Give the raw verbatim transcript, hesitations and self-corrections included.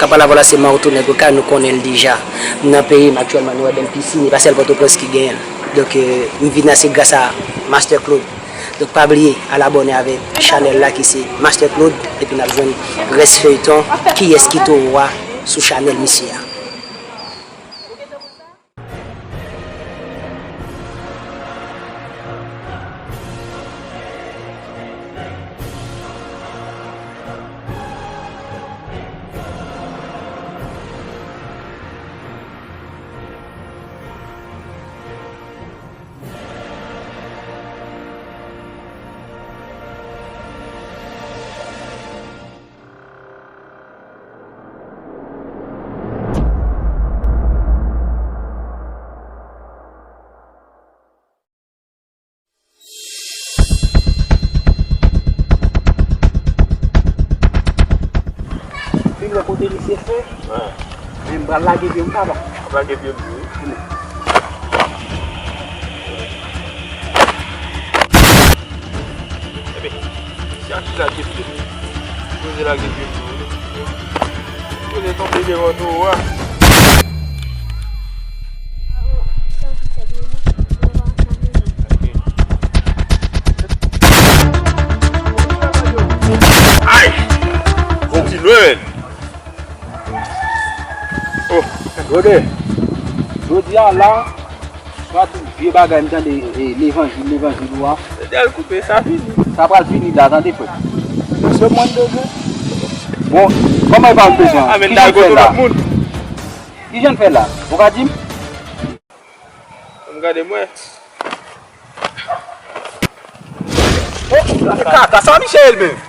Apa la, vwala, se Martou Nèg Oka, nou konnen l deja. M nan peyi m aktyèlman, nou wè bèl pisin, e pa sèl Pòtoprens ki genyen l. Donk, euh, m vin la, se gras a Master Claude. Donk, pa bliye, al abòne avèk chanèl la ki se Master Claude, epi n ap jwenn rès feyton, kiyès ki towo a sou chanèl misye a. Vin wè kote misye fè. Wi. Men m pral lage pye m, papa. Ap lage pye m tou, wi. Ebyen, si a ki lage pye m. Poze lage pye m tou, wi. Poze tonbe devan towo a. Ay! Bon, ti Nwèl. Oh. Brother, jodi a la, pa tout vye bagay m tande, e, levanjil, levanjil ou a. Jodi a l koupe, sa fini. Sa pral fini la, tande frè. Mesye mwen degre. Bon, kòman e pa bezwen? A, men ki jan l fè la? Ki jan l fè la? Ou ka di m? Ann gade mwen. Oh, kaka, sa Michel menm.